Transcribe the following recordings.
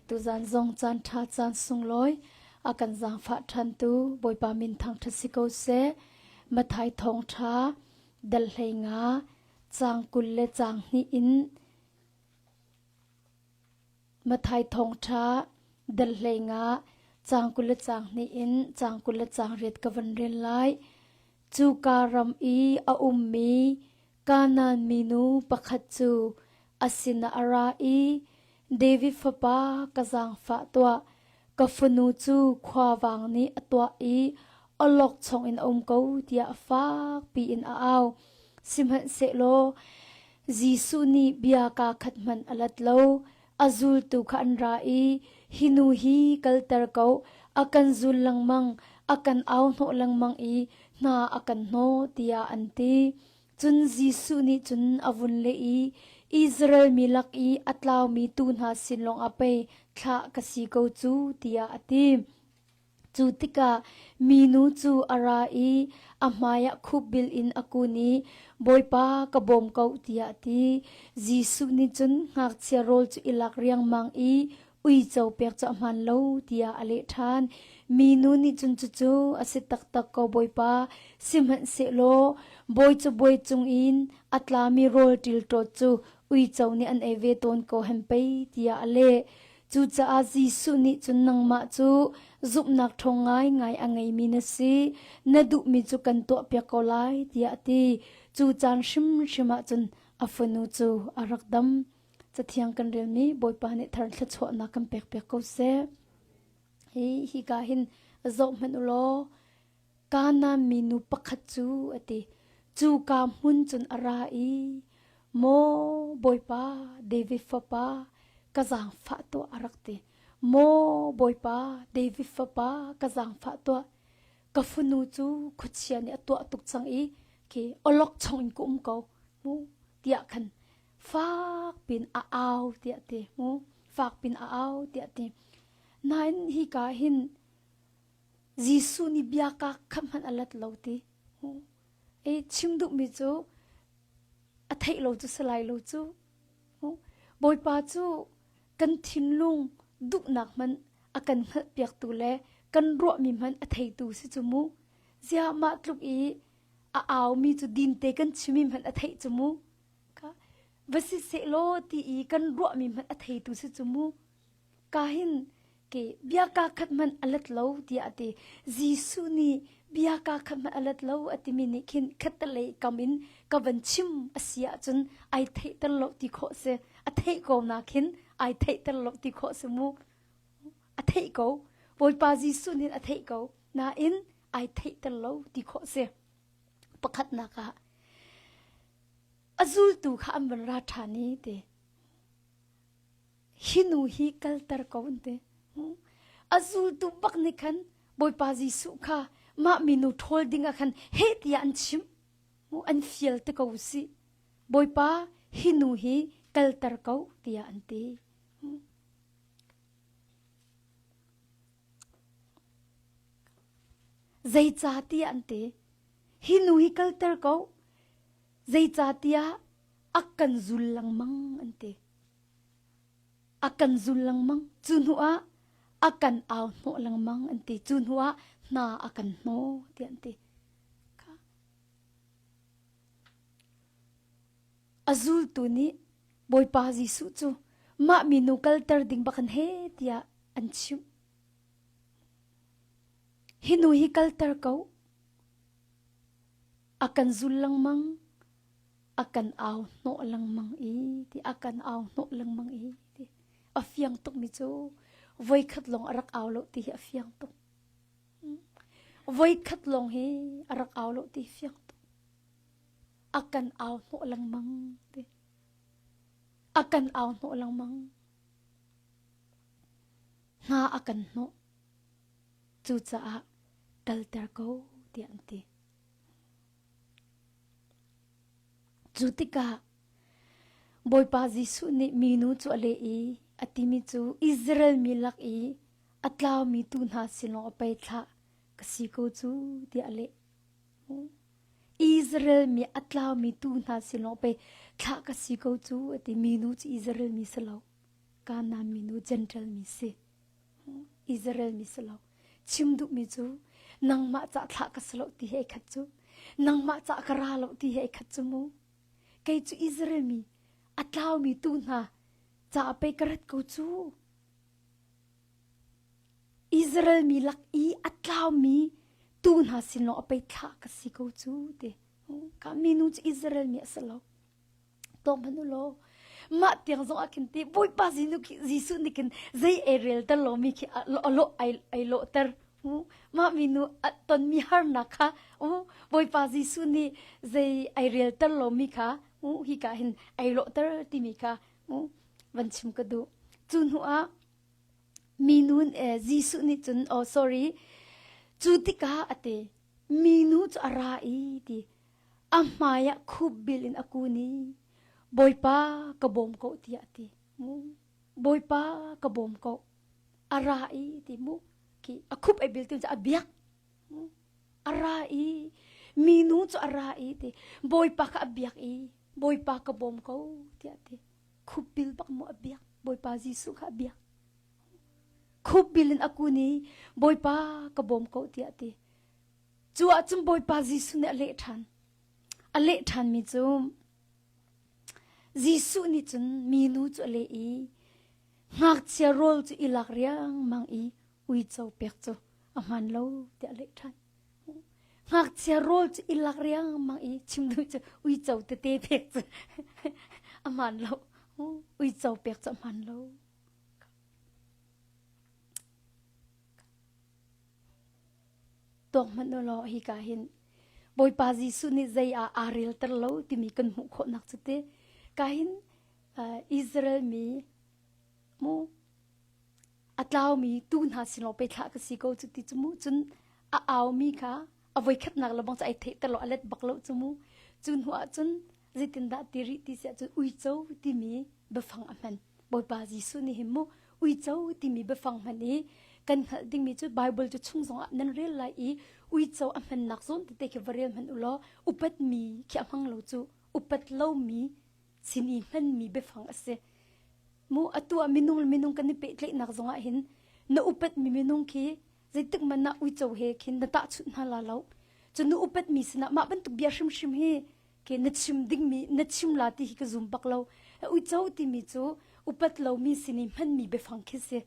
Tuzan zong caan ṭha caan sunglawi a kan zaangfah ṭhantu Bawipa min thangṭhat si ko seh. Matthai thawngṭha dal 15 caang 20 le caang hnih in Matthai thawngṭha dal 15 caang 20 le caang hnih in caang 20 le caang riat ka van rel lai. Cuka ram i a ummi Kanaan minu pakhat cu a sinah a ra i David fapa ka zaangfah tuah, ka fanu cu khuavang nih a tuah i awlokchong in a um ko tiah fakpi in a au. Sihmanhsehlaw Jesuh nih bia kaa khat hmanh a lat lo. A zultu kha an ra i, Hi nu hi kalter ko, a kan zul lengmang, a kan au hnawh lengmang i hna a kan hnawh, tiah an ti. Cun Jesuh nih cun a vun leh i, Israel mi lak i a tlaumi tuu hna sin lawngah pei thlah ka si ko cu, tiah a ti. Cu tikah minu cu a ra i a hmaiah khupbil in a kun i, Bawipa, ka bawm ko, tiah a ti. Jesuh nih cun ngakchia rawl cu i lak riangmang i uico pek cu a hmaan lo, tiah a leh ṭhan. Minu nih cun cucu a si taktak ko, Bawipa, sihmanhsehlaw bawi cabuai cungin a tlami rawl ṭilṭawt cu uico nih an ei ve tawn ko hen pei, tiah a leh. Cucaah Jesuh nih cun nangmah cu zumhnak ṭhawng ngaingai a ngeimi na si, na duhmi cu kan tuahpiak ko lai, tiah a ti. Cu caan hrimhrim ah cun a fanu cu a rak dam. Cathiang kan relmi Bawipa nih thar thluachuahnak kan pekpiak ko seh. Hi hika hin zoh hmanh u law, Kanaan minu pakhat cu a ti. Cu ka hmun cun a ra i, Maw Bawipa, David fapa, ka zaangfah tuah a rak ti. Maw Bawipa, David fapa, ka zaangfah tuah. Ka fanu cu khuachia nih a tuah tuk cang i khi awlokchong in ka um ko mu tiah khan fak pin a au tiah ti mu fak pin a au tiah ti. Nain hika hin Jesuh nih bia ka kha hmanh a lat lo ti. E chim duhmi cu a theih lo cu si lai lo cu. Bawipa cu kan thinlung duhnak hmanh a kan hngalhpiaktu le kan ruahmi hmanh a theitu si cu mu. Ziah mah tluk i a aumi cu dinte kan chimmi hmanh a theih cu mu. Ka va si sehlaw ti i kan ruahmi hmanh a theitu si cu mu. Ka hin ke bia kaa khat hmanh a let lo tiah a ti. Jesuh nih bia kaa khat hmanh a let lo a timi nih khin khattelei kam in ka van chim a si ahcun ai theihter lo ti khawh si. A theih ko na khin ai theihter lo ti khawh si mu. A theih ko. Bawipa Jesuh nih a theih ko. Nain ai theihter lo ti khawh si. Pakhatnak ah a zultu kha an van ra ṭhan i ti. Hi nu hi kalter ko an ti. A zultu bak nih khan Bawipa Jesuh kha mah minu ṭhawl ding ah khan heh tiah an chimh. An fial te ko sih. Bawipa hi nu hi kalter ko tiah an ti. Zeicahtiah an ti. Hi nu hi kalter ko. Zeicahtiah a kan zul lengmang an ti. A kan zul lengmang. Cu hnu ah a kan au hnawh lengmang an ti. Cu hnu ah hna a kan hnawh tiah an ti. A zultu nih Bawipa Jesuh cu mah minu kalter ding bak an he tiah an chimh. Hi nu hi kalter ko. A kan zul lengmang. A kan au hnawh lengmang i ti a kan au hnawh lengmang i ti a fiang tuk mi cu voikhat lawng a rak au lo ti hi a fiang tuk. Voikhat lawng hi a rak au lo ti fiang tuk. A kan au hnawh lengmang ti. A kan au hnawh lengmang. Hna a kan hnawh. Cucaah kalter ko tiah an ti. Cu tikah Bawipa Jesuh nih minu cu a leh i a timi cu Israel mi lak i a tlaumi tuu hna sin lawng a pei thlah ka si ko cu tiah a leh. Israel mi a tlaumi tuu hna sin lawng pei thlah ka si ko cu a ti minu cu Israel mi si lo. Kanaan minu Gentile mi si. Israel mi si lo. Chim duhmi cu nangmah cah thlah ka si lo ti he khat cu. Nangmah cah ka ra lo ti he khat cu mu. Kei cu Israel mi a tlaumi tu hna caah pei ka rat ko cu. Israel mi lak i a tlaumi tu hna sin lawng a pei thlah ka si ko cu ti. Ka minu cu Israel mi a si lo. Tawk hmanh u law mah tiang zong ah khin ti Bawipa Jesuh nih khin zei ei rel ter lomi khi a lawh ai lawhter. Mah minu a tonmi harnak kha Bawipa Jesuh nih zei ai rel ter lomi kha hika hin ai lawhter timi kha van chim ka duh. Cu hnu ah minu Jesuh nih cun oh sorry cu tikah a ti minu cu a ra i ti a hmai ah khup bil in a kun i Bawipa ka bawm ko tiah a ti. Bawipa ka bawm ko. A ra i ti mu khi a khup ai bil tu cu a biak. A ra i minu cu a ra i ti Bawipa kha a biak i Bawipa ka bawm ko tiah a ti. Khup bil bak mu a biak. Bawipa Jesuh kha a biak. Khup bil in a kun i Bawipa ka bawm ko tiah a ti. Cu ahcun Bawipa Jesuh nih a leh ṭhan. A leh ṭhanmi cu Jesuh nih cun minu cu a leh i ngakchia rawl cu i lak riangmang i uico pek cu a hmaan lo tiah a leh ṭhan. Ngakchia rawl cu i lak riangmang i chim duh cu uico tete pek cu a hmaan lo. Uico pek cu a hmaan lo. Tuak hmanh u law hika hin Bawipa Jesuh nih zei ah aa relter lo timi kan hmuh khawhnak cu ti ka hin Israel mi mu a tlaumi tu hna sin lawng pe thlah ka si ko cu ti cu mu cun a aumi kha a voikhatnak le bang cu ai theihter lo a let bak lo cu mu cu hnu ah cun zeitindah ti rih ti siah cun uico timi biafang a hman Bawipa Jesuh nih hin mu uico timi biafang hman i kan hngalh dingmi cu Bible cu chung zongah nan rel lai i uico a hmannak zawn tete khi va rel hmanh u law upatmi khi a hmang lo cu upat lomi sin i hmanmi biafang a si. Mu atu ah minung le minung kan i pehtlaihnak zongah hin na upatmi minung khi zeitik man ah uico he khin na tahchunh hna la lo. Cun na upatmi sinah mah bantuk bia hrimhrim hi ke na chim dingmi na chim la ti hi ka zum bak lo. Uico timi cu upat lomi sin i hmanmi biafang khi si.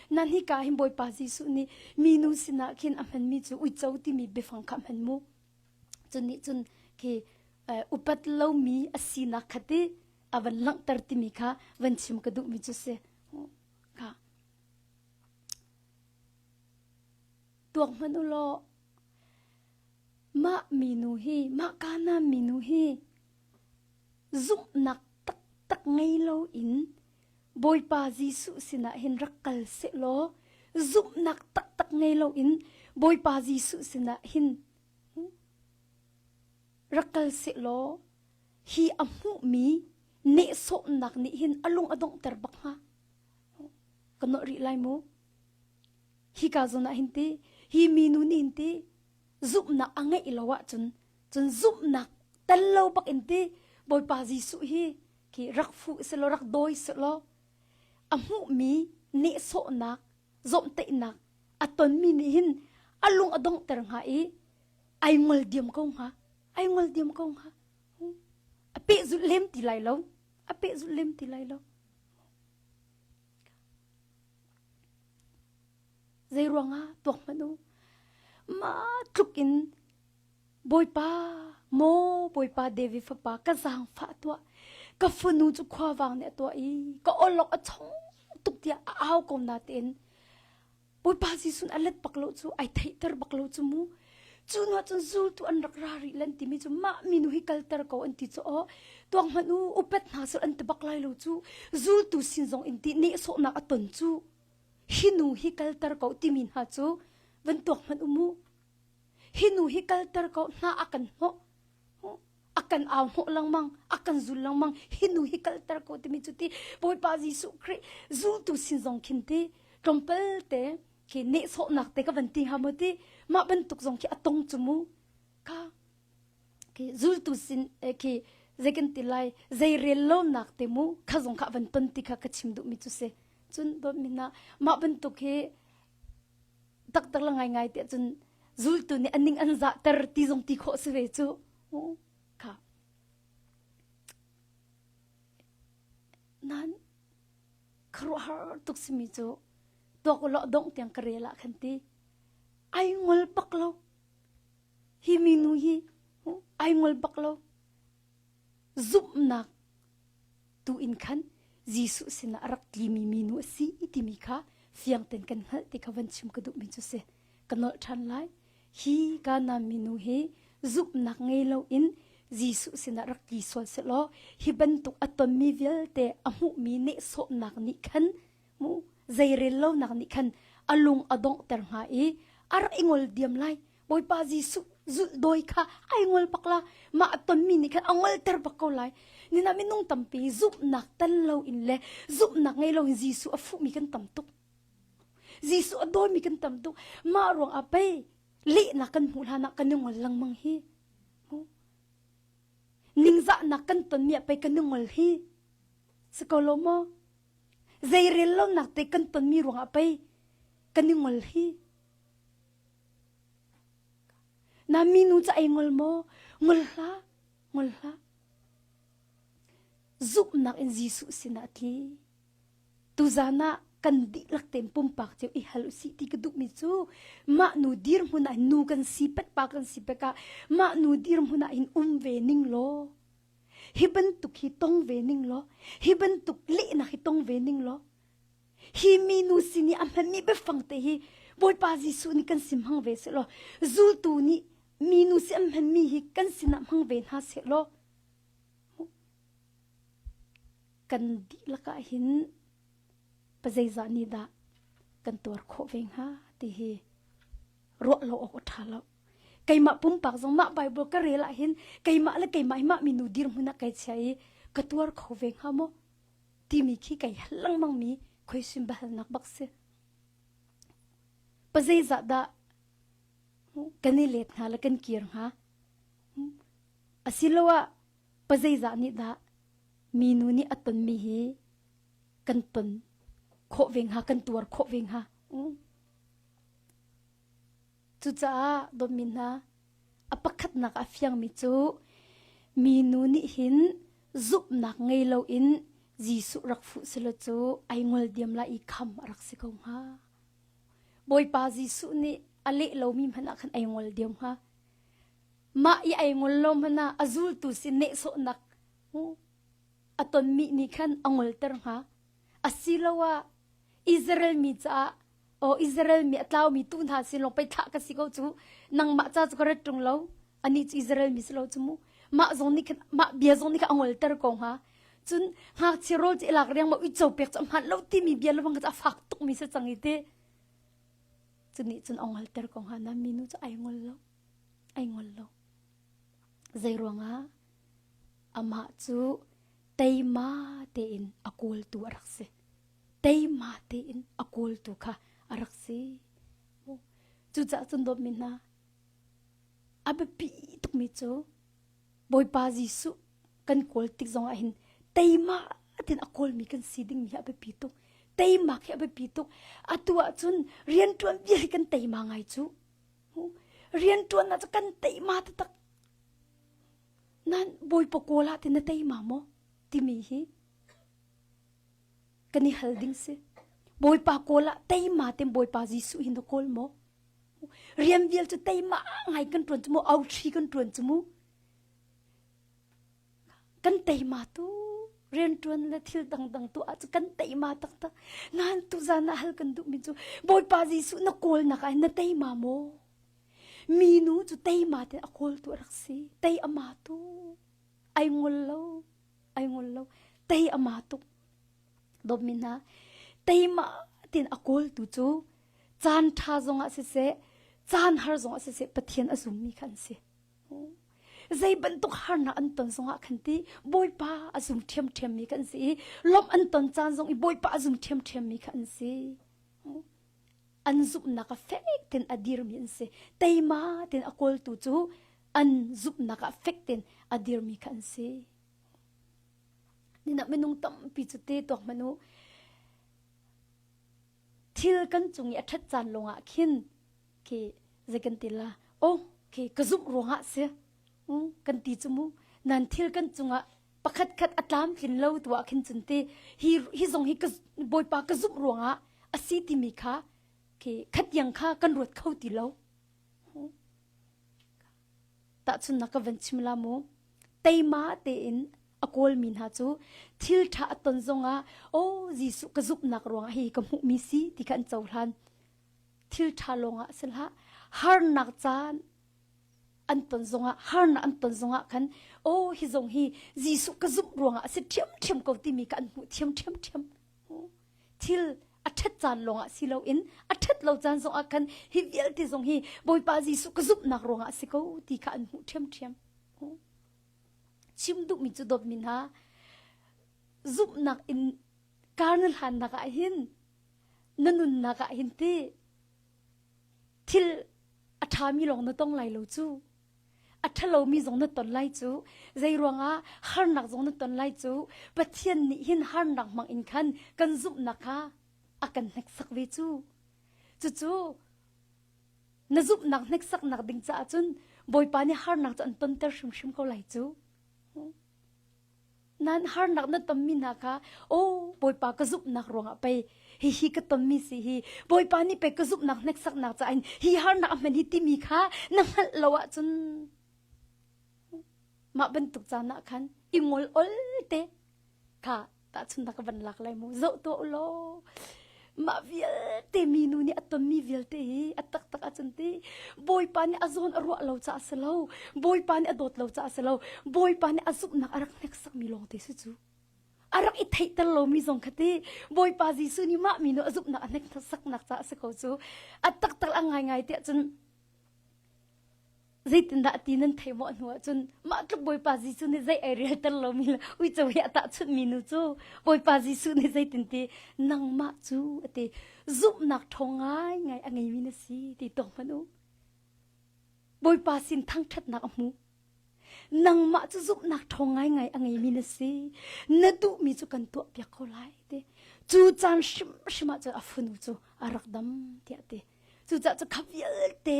Nan hi ka hin Bawipa Jesuh nih minu sinah khin a hmanmi cu uico timi biafang kha hman mu. Cun nih cun khi upat lomi a sinak kha ti a van langhter timi kha van chim ka duhmi cu si. Kha. Tuak hmanh u law mah minu hi mah Kanaan minu hi zumhnak taktak ngei loin Bawipa Jesuh sinah hin rak kal sehlaw zumhnak taktak ngei loin Bawipa Jesuh sinah hin rak kal sehlaw hi a hmuhmi nehsawhnak nih hin a lung a donghter bak hnga. Ka nolh rih lai mu. Hika zawn ah hin ti hi minu nih hin ti zumhnak a ngeih lo ahcun cun zumhnak tel lo bak in ti Bawipa Jesuh hi khi rak fuh selaw rak dawi selaw a hmuhmi nehsawhnak zawmhtaihnak a tonmi nih hin a lung a donghter hnga i ai ngol diam ko hnga ai ngol diam ko hnga a pehzulh lem ti lai lo a pehzulh lem ti lai lo Zei ruangah tuak hmanh u mah tluk in Bawipa maw Bawipa David fapa ka zaangfah tuah ka fanu cu khuavang nih a tuah i ka awlok a chong tuk tiah a au ko natein Bawipa Jesuh a let bak lo cu ai theihter bak lo cu mu cu hnu cun zultu an rak ra rih lan timi cu mah minu hi kalter ko an ti cu aw tuak hmanh u upat hna sel an ti bak lai lo cu zultu sin zong in ti nehsawhnak a ton cu hi nu hi kalter ko timi hna cu van tuak hmanh u mu hi nu hi kalter ko hna a kan hnawh a kan au hnawh lengmang a kan zul lengmang hi nu hi kalter ko timi cu ti Bawipa Jesuh Khrih zultu sin zong khin ti tlawmpal te khi nehsawhnak te ka van ti hnga maw ti mah bantuk zong khi a tong cu mu ka khi zultu sin khi. Zei kan ti lai zei rel lonak te mu kha zong kha van ton ti kha ka chim duhmi cu si. Cun dawtmi hna mah bantuk hi taktak la ngaingai tiah cun zultu nih an ning an zahter ti zong ti khawh si ve cu. Kha. Nan khuaruahhar tuk simi cu tuak ulaw dongh tiang ka rel ah khan ti ai ngol bak lo. Hi minu hi ai ngol bak lo. Zumhnak tu in khan Jesuh sinah a rak tlimi minu a si timi kha fiang ten kan hngalh ti kha van chim ka duhmi cu si. Ka nolh ṭhan lai. Hi Kana minu hi zumhnak ngei loin Jesuh sinah rak tli sual sehlaw hi bantuk a tonmi vialte a hmuhmi nehsawhnak nih khan mu zeirel lonak nih khan a lung a donghter hnga i a rak i ngol diam lai. Bawipa Jesuh zulh dawi kha ai ngol bak la mah a tonmi nih khan a ngolter bak ko lai. Nina minung tampi zumhnak tel loin le zumhnak ngei loin Jesuh a fuhmi kan tam tuk. Jesuh a dawimi kan tam tuk. Mah ruang ah pei lehnak kan hmuh hlan ah kan i ngol lengmang hi. Ningzahnak kan tonmi ah pei kan i ngol hi. Si ko lo maw? Zeirel lonak te kan tonmi ruang ah pei kan i ngol hi. Na minu ca ei ngol maw? Ngol hlah, ngol hlah. Zumhnak in Jesuh sinah a tli. Tuzan ah kan dihlak tein pumpak cio i hal usih ti ka duhmi cu mah nu dirhmun ah nu kan si pek pa kan si pek ah mah nu dirhmun ah hin um ve ning law hi bantuk hi tong ve ning law hi bantuk lehnak hi tong ve ning law hi minu sin i a hmanmi biafang te hi Bawipa Jesuh nih kan sim hmang ve seh law zultu nih minu si an hmanmi hi kan sinah hmang ve hna seh law Kan dihlak ah hin pazeizah nih dah kan tuar khawh ve hnga ti hi ruah lo awk a ṭha lo. Keimah pumpak zong mah Bible ka rel ah hin keimah le keimah hi mah minu dirhmun ah kai chia i ka tuar kho ve hnga maw timi khi kai hal lengmang mi khuaisim biahalnak bak si. Pazeizah dah kan i let hnga le kan kir hnga? Asiloah pazeizah nih dah minu nih a tonmi hi kan ton khawh ve hnga kan tuar khawh ve hnga cucaah dawtmi hna a pakhatnak a fiangmi cu minu nih hin zumhnak ngei loin Jesuh rak fuh silo cu ai ngol diam lai i kham a rak si ko hnga Bawipa Jesuh nih a leh lomi hmanh ah khan ai ngol diam hnga Mah i ai ngol lo hmanh ah a zultu sin nehsawhnak a tonmi nih khan a ngolter hnga. Asiloah Israel mi caah o Israel mi a tlaumi tu hna sin lawng pei thlah ka si ko cu nangmah ca cu ka rat ṭung lo anih cu Israel mi si lo cu mu mah zong nih khan mah bia zong nih khan a ngolter ko hnga cun ngakchia rawl cu i lak riang ma uico pek cu a hmaan lo timi bia lebang kha cu a fak tukmi si cang i ti cu nih cun a ngolter ko hnga na minu cu ai ngol lo ai ngol lo. Zeiruangah amah cu teima tein a kawltu a rak si. Teima tein a kawltu kha a rak si. Cucaah cun dawtmi hna, a biapi tukmi cu Bawipa Jesuh kan kawl tik zongah hin teima tein a kawlmi kan si dingmi hi a biapi tuk. Teimak hi a biapi tuk. Atu ahcun rianṭuan vial hi kan teima ngai cu. Rianṭuannak cu kan teima taktak. Nan Bawipa kawl ah ti na teima maw? timi hi kan i hal ding si. Bawipa kawl ah teima ten Bawipa Jesuh hi na kawl maw? Rian vial cu teima ngai kan ṭuan cu mu, authri kan ṭuan cu mu. Kan teima tu rianṭuan le thil dangdang tu ah cu kan teima taktak. Nain tuzan ah hal kan duhmi cu Bawipa Jesuh na kawlnak ah na teima maw? Minu cu teima te a kawltu a rak si. Tei ama tu. Ai ngol lo. Ai ngol lo. Tei ama tuk. Dawtmi hna, teima tin a kawltu cu caan ṭha zongah siseh, caan har zongah siseh Pathian a zummi kha an si. Zei bantuk harnak an ton zongah khan ti Bawipa a zum ṭhiamṭhiammi kan si i lawmh an ton caan zong i Bawipa a zum ṭhiamṭhiammi kha an si. An zumhnak a fek tein a dirmi an si. Teima tein a kawltu cu an zumhnak ah fek tein a dirmi kha an si. Nina minung tampi cu te tuak hmanh u. Thil kan cung i a ṭhat caan lawngah khin khi zei kan ti la oh khi ka zumh ruangah si kan ti cu mu nan thil kan cungah pakhat khat a tlamtlin lo tu ah khin cun ti hi hi zong hi ka bawipa ka zumh ruangah a si timi kha khi khatiang kha kan ruat kho ti lo Tahchunhnak ka van chim la mu. Teima tein a kawlmi hna cu thil ṭha a ton zongah aw Jesuh ka zumhnak ruangah hi ka hmuhmi si ti kha an cohlan. Thil ṭha lawngah si hlah. Harnak caan an ton zongah harnak an ton zongah khan aw hi zong hi Jesuh ka zumh ruangah a si ṭhiamṭhiam ko timi kha an hmuh thiam ṭhiamṭhiam. Thil a ṭhat caan lawngah si loin a ṭhat lo caan zongah khan hi vialte zong hi Bawipa Jesuh ka zumhnak ruangah a si ko ti kha an hmuh ṭhiamṭhiam. Chim duhmi cu dawtmi hna, zumhnak in kar na hlannak ah hin na nunnak ah hin ti thil a ṭhami lawng na tong lai lo cu. A ṭhalomi zong na ton lai cu. Zei ruangah harnak zong na ton lai cu. Pathian nih hin harnak hmang in khan kan zumhnak kha a kan hneksak ve cu. Cucu na zumhnak hneksaknak ding caah cun Bawipa nih harnak cu an tonter hrimhrim ko lai cu. Nan harnak na tonmi hna kha aw Bawipa ka zumhnak ruangah pei hihi ka tonmi si hi Bawipa nih pei ka zumhnak hneksaknak caah hin hi harnak a hman hi timi kha na hngalh lo ahcun mah bantuk caan ah khan i ngol ol te kha tahchunhnak ka van lak lai mu zoh tuah u law mah vialte minu nih a tonmi vialte hi a taktak ahcun ti Bawipa nih a zawn a ruah lo caah si lo Bawipa nih a dawt lo caah si lo Bawipa nih a zumhnak a rak hneksakmi lawng te si cu a rak i theihter lomi zong kha ti Bawipa Jesuh nih mah minu a zumhnak a hneksaknak caah si ko cu a taktak a ngaingai tiah cun Zeitindah ti nan thei maw hnu ahcun mah tluk Bawipa Jesuh nih zei ai relter lomi le uico hi a tahchunhmi nu cu Bawipa Jesuh nih zeitin ti nangmah cu a ti zumhnak ṭhawng ngaingai a ngeimi na si ti tuak hmanh u. Bawipa sin thangṭhatnak a hmu. Nangmah cu zumhnak ṭhawng ngaingai a ngeimi na si. Na duhmi cu kan tuahpiak ko lai ti. Cu caan hrimhrim ah cun a fanu cu a rak dam tiah a ti. Cucaah cu kha vialte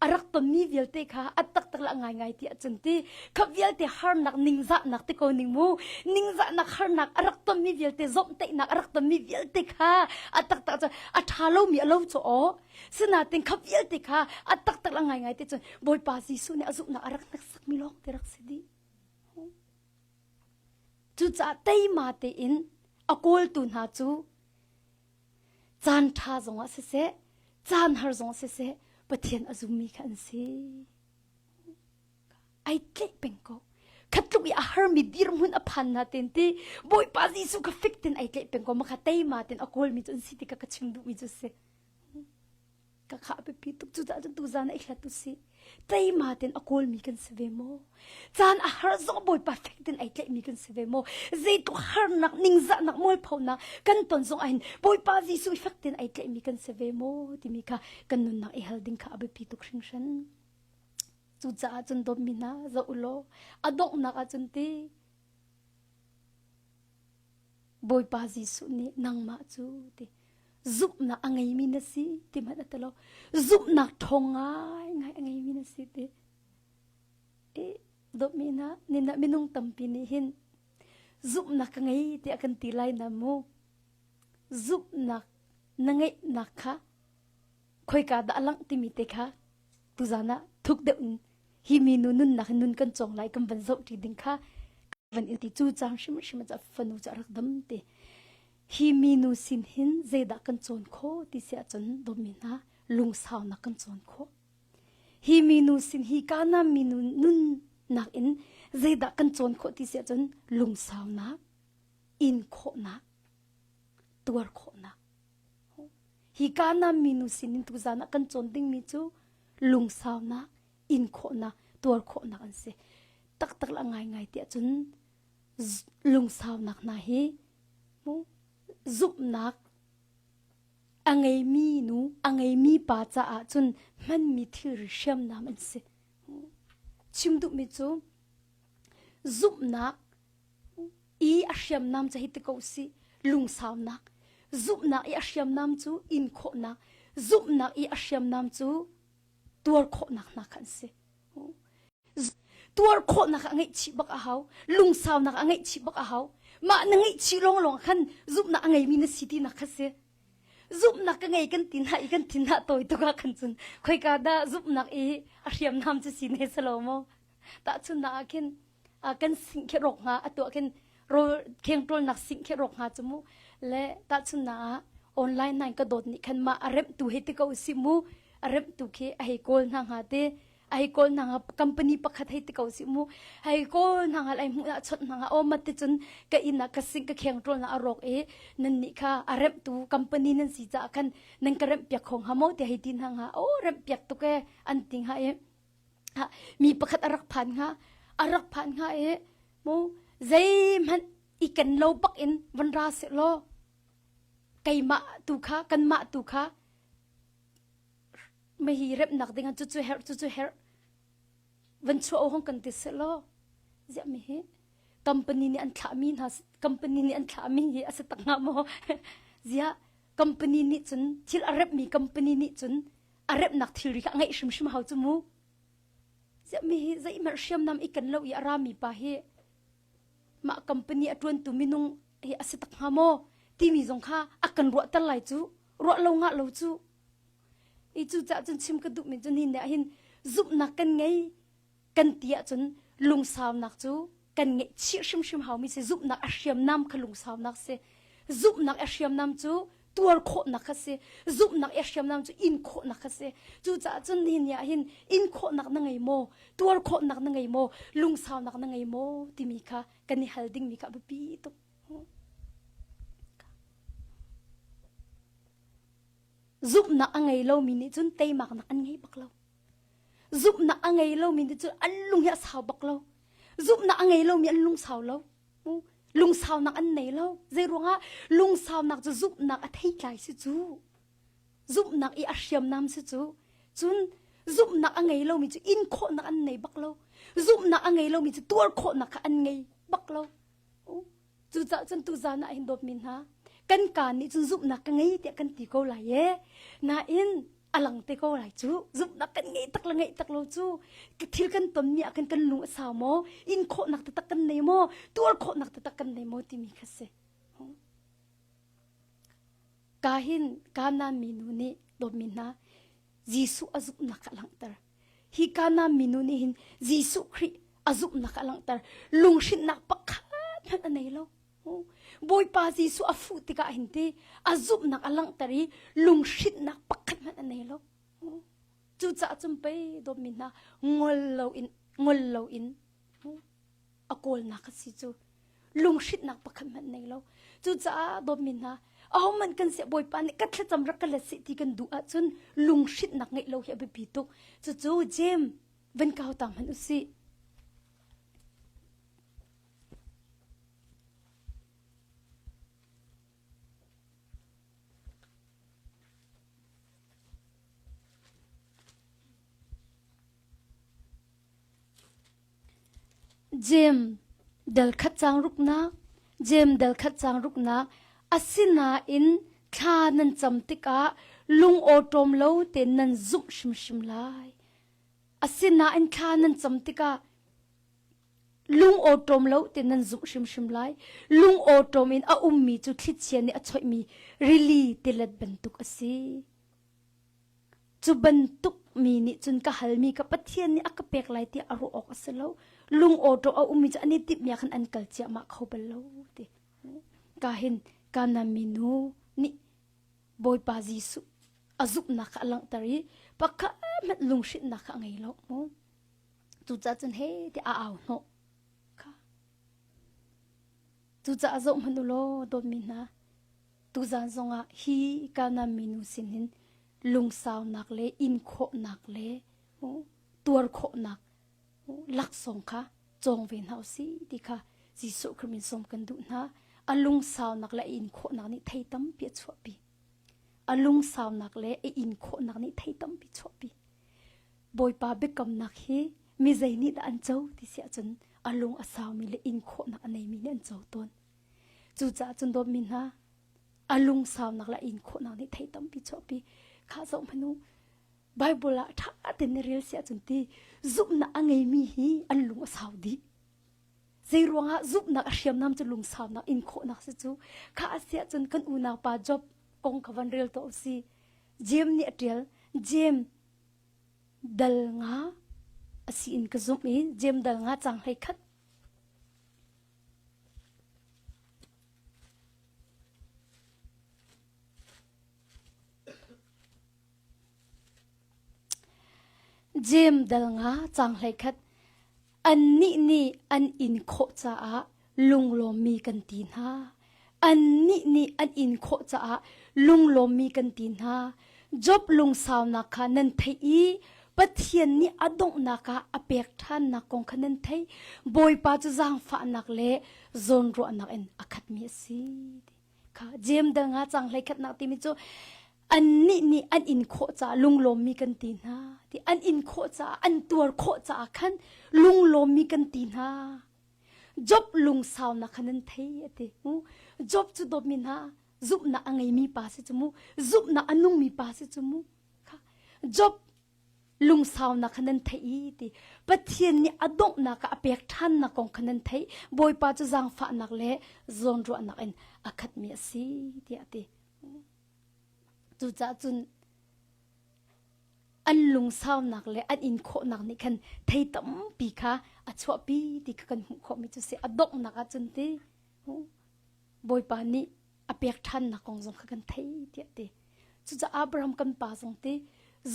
a rak tonmi vialte kha a taktak le a ngaingai ti ahcun ti kha vialte harnak ningzahnak ti ko ning mu ningzahnak harnak a rak tonmi vialte zomhtaihnak a rak tonmi vialte kha a taktak cu a ṭha lomi a lo cu aw sinain kha vialte kha a taktak le a ngaingai ti cun Bawipa Jesuh nih a zumhnak a rak hneksakmi lawng te rak si dih cucaah teima tein a kawltu hna cu Caan ṭha zongah siseh, caan har zongah siseh, Pathian a zummi kha an si. Ai tlaih peng ko. Khat tluk i a harmi dirhmun a phan na ten ti Bawipa Jesuh kha fik ten ai tlaih peng ko ma kha teima ten a kawlmi cu an si ti ka ka chim duhmi cu si. Ka kha biapi tuk cucaah cun tuzan ah i hlat u sih. Teima tein a kawlmi kan si ve maw? Caan a har zong Bawipa fek tein ai tlaihmi kan si ve maw? Zeitluk harnak, ningzahnak, mualphonak kan ton zong ahhin Bawipa Jesuh i fek tein ai tlaihmi kan si ve maw timi kha kan nunnak i hal ding kha a biapi tuk hringhran. Cucaah cun dawtmi hna zoh u law a donghnak ahcun ti Bawipa Jesuh nih nangmah cu ti zumhnak a ngeimi na si ti hmanh a ti lo. Zumhnak ṭhawng ngaingai a ngeimi na si ti. I dawtmi hna, nina minung tampi nih hin zumhnak ka ngei tiah kan ti lai na mu. Zumhnak na ngeihnak kha khoika dah a langh timi te kha tuzan ah thuk deuh in hi minu nunnak in nun kan cawng lai kan van zoh ṭi ding kha van in ti cu cang hrimhrim ah fanu cu a rak dam ti hi minu sin hin zeidah kan cawn khawh ti si ahcun dawmi hna lungsaunak kan cawn khawh hi minu sin hi kana minu nunnak in zeidah kan cawn khawh ti si ahcun lungsaunak in khawhnak tuar khawhnak Hi Kanaan minu sinin tuzan ah kan cawn dingmi cu lungsaunak, in khawhnak, tuar khawhnak an si. Taktak le ngaingai tiah cun lungsaunak hna hi zumhnak a ngeimi nu, a ngeimi pa caah cun hmanmi thilri hriamnam an si. Chim duhmi cu zumhnak. I a hriamnam cu hei ti ko sih lungsaunak zumhnak i a hriamnam cu in khawhnak zumhnak i a hriamnam cu tuar khawhnak hna kha an si. Tuar khawhnak a ngeihchih bak a hau lungsaunak a ngeihchih bak a hau mah na ngeihchih lawnglawng khan zumhnak a ngeimi na si tinak kha si. Zumhnak ka ngei kan ti hna i kan thin ah tawi tuk ah khan cun khoika dah zumhnak i a hriamnam cu si ne selo maw tahchunnak ah khin kan sing khi rawk hnga atuah khin rawl kheng ṭawlnak sing khi rawk hnga cu mu le tahchunnak ah online nai ka dawt nih khan mah a remhtu hei ti ko usih mu a remhtu khi a hei kawl hna hnga te a hei kawl hna hnga company pakhat hei ti ko usih mu hei kawl hna hnga lai hmuh ah chawnh hna hnga aw mat ti cun ka inn ah ka sing ka kheng ṭawl na a rawk i nan nih kha a remhtu company nan si caah khan nan ka remh piak kho hnga maw ti hei ti hna hnga aw remh piak tuk e an ti hnga i mi pakhat a rak phan hnga a rak phan hnga i mu zeihmanh i ken lo bak in van ra seh law keimah tu kha kanmah tu kha mahi remnak ding ah cucu herh cucu herh van chuah hong kan ti seh law ziah mi hi company nih an thlahmi hna company nih an thlahmi hi a si tak hnga maw ziah company nih cun thil a remmi company nih cun a remnak thilri kha a ngeih hrimhrim hau cu mu ziah mi hi zeihmanh hriamnam i ken lo i a rami pa hi mah company a ṭuantu minung hi a si tak hnga maw timi zong kha a kan ruahter lai cu ruah lo ngah lo cu i cu cah cun chim ka duhmi cu ni nih hin zumhnak kan ngei kan ti ahcun lungsaunak cu kan ngeihchih hrimhrim haumi si zumhnak a hriamnam kha lungsaunak si zumhnak a hriamnam cu tuar khawhnak kha si zumhnak a hriamnam cu in khawhnak kha si cucaah cun nihin ni ah hin in khawhnak na ngei maw tuar khawhnak na ngei maw lungsaunak na ngei maw timi kha kan i hal dingmi kha a biapi tuk zumhnak a ngei lomi nih cun teimaknak an ngei bak lo Zumhnak a ngei lomi nih cun an lung hi a sau bak lo. Zumhnak a ngei lomi an lung sau lo. Lungsaunak an nei lo. Zei ruangah lungsaunak cu zumhnak a theitlai si cu. Zumhnak i a hriamnam si cu. Cun zumhnak a ngei lomi cu in khawhnak an nei bak lo. Zumhnak a ngei lomi cu tuar khawhnak kha an ngei bak lo. Cucaah cun tuzan ah hin dawtmi hna, kan kaa nih cun zumhnak ka ngei tiah kan ti ko lai e. Nain a lang te ko lai cu. Zumhnak kan ngei tak le ngeih tak lo cu thil kan tonmi ah khan kan lung a sau maw? In khawhnak taktak kan nei maw? Tuar khawhnak taktak kan nei maw timi kha si. Ka hin Kanaan minu nih dawtmi hna Jesuh a zumhnak a langhter. Hi Kanaan minu nih hin Jesuh Khrih a zumhnak a langhter. Lunghrinhnak pakhat hmanh a nei lo. Bawipa Jesuh a fuh tikah hin ti a zumhnak a langhter i lunghrinhnak pakhat hmanh a nei lo. Cucaah cun pei dawtmi hna ngol loin ngol loin a kawlnak a si cu lunghrinhnak pakhat hmanh nei lo cucaah dawtmi hna ahohmanh kan siah bawipa nih ka thlacam rak ka let seh ti kan duh ahcun lunghrinhnak ngeih lo hi a biapi tuk cucu Jeim van kau ta hmanh usih Jeim dal khat caang ruknak Jeim dal khat caang ruknak Asinain thla nan cam tikah lungawṭawm lo tein nan zumh hrimhrim lai. Asinain thla nan cam tikah lungawṭawm lo tein nan zumh hrimhrim lai. Lungawṭawm in a ummi cu thlichia nih a choihmi rili tilet bantuk a si. Cu bantuk mi nih cun ka halmi ka Pathian nih a ka pek lai tiah a ruah awk a si lo. Lungawṭaw a ummi cu an i timhmi ah khan an kal ciahmah kho bal lo ti. Ka hin Kanaan minu nih Bawipa Jesuh a zumhnak kha a langhter i pakhat hmanh lunghrinhnak kha a ngei lo mu. Cucaah cun he tiah a au hnawh kha. Cucaah zoh hmanh u law dawtmi hna Tuzan zongah hi Kanaan minu sin hin lungsaunak le inkhawhnak le tuar khawhnak laksawng kha cawng ve hna usih ti kha Jesuh Khrih min sawm kan duh hna. A lungsaunak le a inkhawhnak nih thei tampi a chuahpi. A lungsaunak le a inkhawhnak nih thei tampi chuahpi. Bawipa biakamnak hi mi zei nih dah an co ti si ahcun A lung a saumi le in khawhnak a neimi nih an co tawn. Cucaah cun dawtmi hna, a lungsaunak le a in khawhnak nih thei tampi chuahpi. Kha zoh hmanh u, Bible ah ṭha tein na rel si ahcun ti zumhnak a ngeimi hi an lung a sau dih. Zei ruangah zumhnak a hriamnam cu lungsaunak in khawhnak si cu kha a si ahcun kan unau pa Job kong kha van rel tuah u si. Jeim nih a ṭial. Jeim dal nga a si in ka zumh i Jeim dal nga cang hlei khat Jeim dal nga cang hlei khat Annih nih an in khawh caah lunglawmmi kan ti hna. Annih nih an in khawh caah lunglawmmi kan ti hna. Job lungsaunak kha nan theih i Pathian nih a donghnak ah a pek ṭhannak kong kha nan theih. Bawipa cu zaangfahnak le zawnruahnak in a khatmi a si. Kha Jeim dal nga cang hlei khatnak timi cu annih nih an in khawh caah lunglawmmi kan ti hna ti an in khawh caah an tuar khawh caah khan lunglawmmi kan ti hna Job lungsaunak kha nan thei a ti mu Job cu dawtmi hna zumhnak a ngeimi pa si cu mu zumhnak a nungmi pa si cu mu kha Job lungsaunak kha nan theih i ti Pathian nih a donghnak ah a pek ṭhannak kong kha nan theih Bawipa cu zaangfahnak le zawnruahnak in a khatmi a si tiah a ti Cucaah cun an lungsaunak le an in khawhnak nih khan thei tampi kha a chuahpi ti kha kan hmuh khawhmi cu si a donghnak ah cun ti Bawipa nih a pek ṭhannak kong zong kha kan thei tiah ti. Cucaah Abraham kan pa zong ti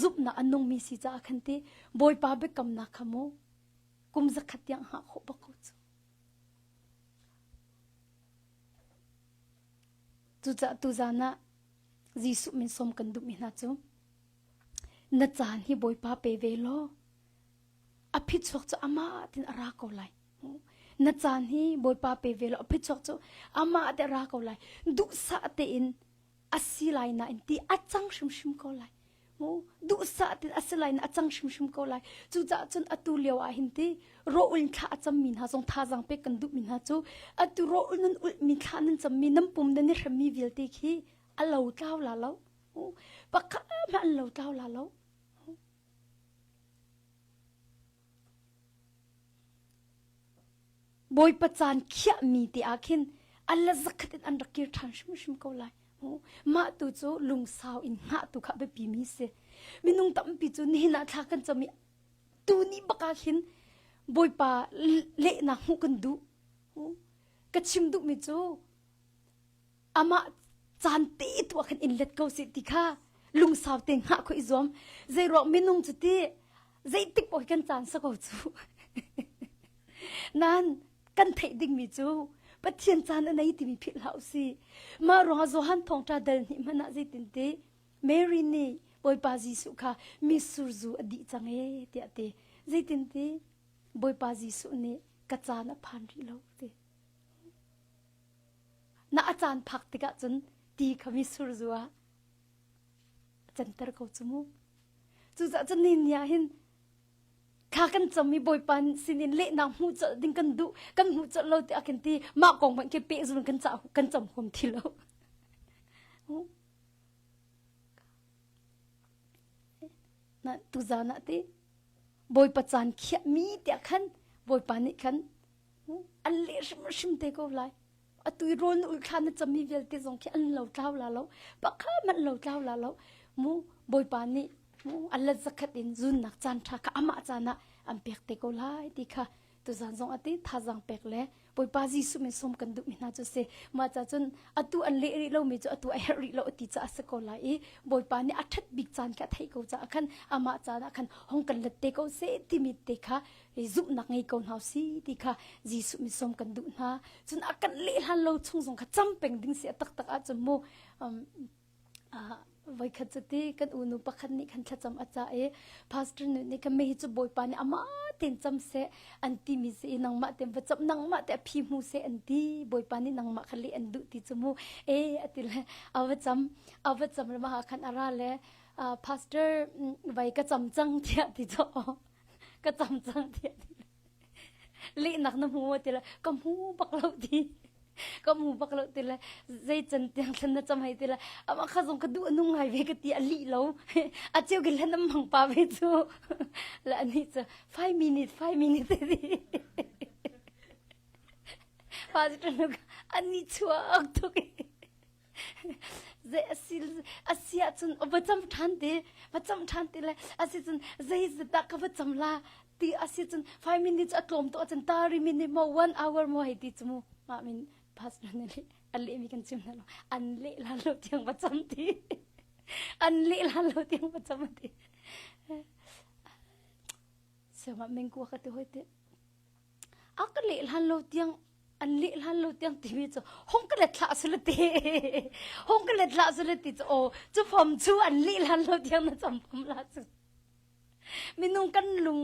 zumhnak a nungmi si caah khan ti Bawipa biakamnak kha mu kum zakhat tiang hngah khawh bak ko cu. Cucaah tuzan ah Jesuh min sawm kan duhmi hna cu na caan hi Bawipa pe ve law a phichuak cu amah tin a ra ko lai. Na caan hi Bawipa pe ve law a phichuak cu amah te a ra ko lai. Duhsah tein a si lai nain ti a cang hrimhrim ko lai. Duhsah tein a si lai na a cang hrimhrim ko lai. Cucaah cun atu lio ah hin ti rawh-ul thla a cammi hna zong thazaang pek kan duhmi hna cu atu rawh-ul nan ulhmi thla nan cammi nan pum nan i hremmi vialte khi a lo tlau la lo. Pakhat hmanh an lo tlau la lo. Bawipa caan khiahmi te ah khin an la zakhat in an rak kir ṭhan hrimhrim ko lai. Mah tu cu lungsau in hngah tu kha biapi mi si. Minung tampi cu nihin ah thla kan cam i tuni bak ah khin Bawipa lehnak hmuh kan duh. Ka chim duhmi cu amah caan te tu ah khan in let ko sih ti kha lungsau te hngah kho i zuam zeiruang minung cu ti zeitik paoh kan caan sa ko cu nan kan theih dingmi cu Pathian caan a nei timi philh hlah usih mah ruangah Johan thawngṭha dal hnih hmanh ah zeitin ti Mary nih Bawipa Jesuh kha mitsur zu a dih cang ee tiah ti zeitin ti Bawipa Jesuh nih ka caan a phan rih lo ti Na a caan phak tikah cun ti kha mitsur zu ah a canter ko cu mu. Cucaah cun ni ni ah hin thla kan cam i Bawipa sinin lehnak hmuh colh ding kan duh kan hmuh colh lo tiah kan ti mah kong hmanh khi pehzul kan ca kan cam huam ti lo. Na tuzan ah ti Bawipa caan khiahmi tiah khan Bawipa nih khan an leh hrimhrim te ko lai atu i rawl na ulh thla na cammi vialte zong khi an lo tlau la lo pakhat hmanh lo tlau la lo mu bawipa nih mu an let zakhat in zunnak caan ṭha kha amah caan ah an pek te ko lai ti kha tuzan zong ati thazaang pek le bawipa Jesuh min sawm kan duhmi hna cu si mah ca cun atu an leh rih lomi cu atu a herh rih lo ti ca a si ko lai i bawipa nih a ṭhat bik caan kha a theih ko caah khan amah caan ah khan hong kan let te ko seh timi te kha zumhnak ngei ko hna si ti kha Jesuh min sawm kan duh hna cun a kan leh hlan lo chung zong kha cam peng ding si a taktak ahcun mu voikhat cu ti kan unu pakhat nih khan thlacam a ca i pastor nu nih khan hi cu bawipa nih amah ten cam seh an ti mi si i nangmah ten va cam nangmah te a phi hmu seh an ti bawipa nih nangmah kha leh an duh ti cu mu e ati le a va cam a va cam le mah khan a ra le pastor vai ka cam cang tiah ti cu ka cam cang tiah ti. Lehnak na hmu ti le ka hmu bak lo ti. Ka hmu bak lo ti le zei can tiang thlan na cam hei ti le amah kha zong ka duh a nung ngai ve ka ti a lih lo. A cheu ki hlan am mang pa ve cu. Le anih cu 5 minute 5 minute ti. Pa cu ani chuak tuk Zei a si a si ahcun va cam ṭhan te va cam ṭhan te le a si cun zei dah ka va cam la ti a si cun 5 minutes a tlawm tuk ahcun 30 minute maw 1 hour maw hei ti cu mu mah min pastor nih a lehmi kan chim hna lo an leh lan lo tiang va cam ti an leh lan lo tiang va cam ti siamah mengkua ka ti hoi te A ka leh hlan lo tiang an leh hlan lo tiang timi cu hong ka let hlah sule ti hong ka let hlah sule ti cu aw cu fom cu an leh hlan lo tiang na cam fom la cu minung kan lung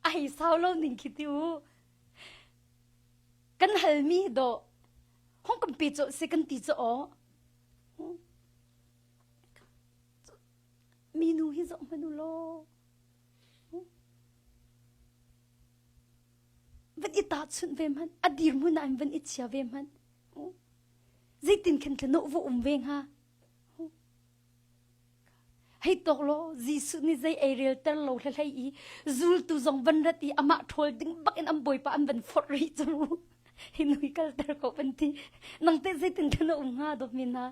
a hei sau lo ning khi ti u kan halmi do hong kan pe cu si kan ti cu aw minu hi zoh hmanh u law Van i tahchunh ve hmanh, a dirhmun ah in van i chia ve hmanh. Zeitin khin thlanuh va um ve hnga? Hei tawk law Jesuh nih zei ei relter lo hlahlei i zultu zong van rat i amah ṭhawl ding bak in an bawipa an van forh rih cu. Hi nu hi kalter ko van ti. Nang teh zeitin khan a um hnga dawtmi hna?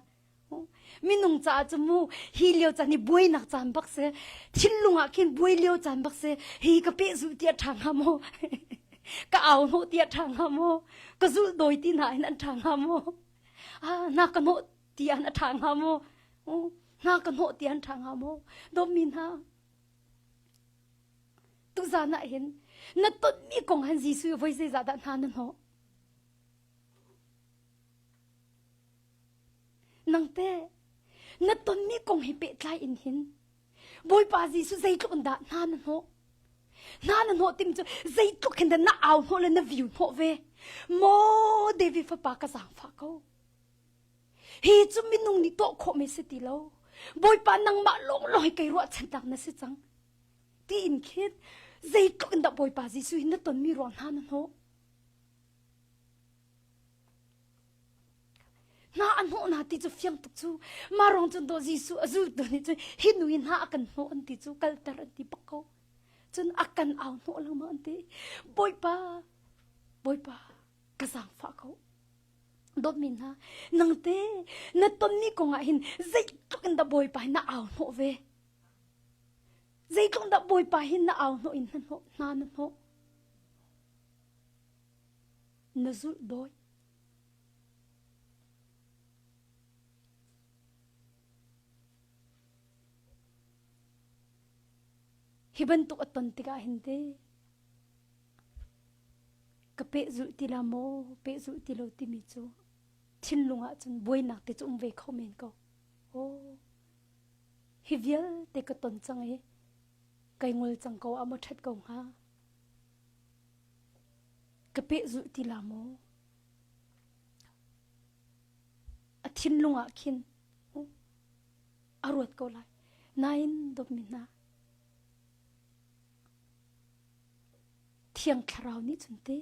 Minung caah cu mu hi lio caan hi buainak caan bak si. Thinlung ah khin buai lio caan bak si. Hi ka pehzulh ti a ṭha hnga maw? ka au hnawh ti a ṭha hnga maw? Ka zulh dawi ti hna hin an ṭha hnga maw? Ah, na ka hnawh ti an a ṭha hnga maw? Na ka hnawh ti an ṭha hnga maw? Dawtmi hna, tuzan ah hin na tonmi kong han Jesuh voi zeizah dah hna na hnawh? Nangte na tonmi kong he pehtlai in hin Bawipa Jesuh zeitluk in dah hna na hnawh? Hna na hnawh tim cu zeitluk hin dah na au hnawh le na viu hnawh ve? Maw David fapa ka zaangfah ko. Hi cu minung nih tuah khawh mi si ti lo. Bawipa nangmah lawnglawng hi kei ruahchannak na si cang. Tiin khin zeitluk in dah Bawipa Jesuh hi na tonmi ruang hna na hnawh? Hna a hnawh hna ti cu fiang tuk cu. Mah ruang cun dawh Jesuh a zultu nih cun hi nu hi hna a kan hnawh an ti cu kalter an ti bak ko. Cun a kan au hnawh lengmang an ti. Bawipa, Bawipa, ka zaangfah ko. Dawtmi hna, nang te na tonmi kong ah hin zeitluk in dah Bawipa hi na au hnawh ve? Zeitluk dah Bawipa hi na au hnawh in na hnawh hna na hnawh? Na zulh dawi. Hi bantuk a ton tikah hin te ka pehzulh ti la maw pehzulh ti lo timi cu thinlung ah cun buainak te cu um ve kho men ko. Oh, hi vialte ka ton cang i kai ngol cang ko ah maw ṭhat ko hnga? Ka pehzulh ti la maw? A thinlung ah khin a ruat ko lai. Nain dawtmi hna, Thiang Thlarau nih cun ti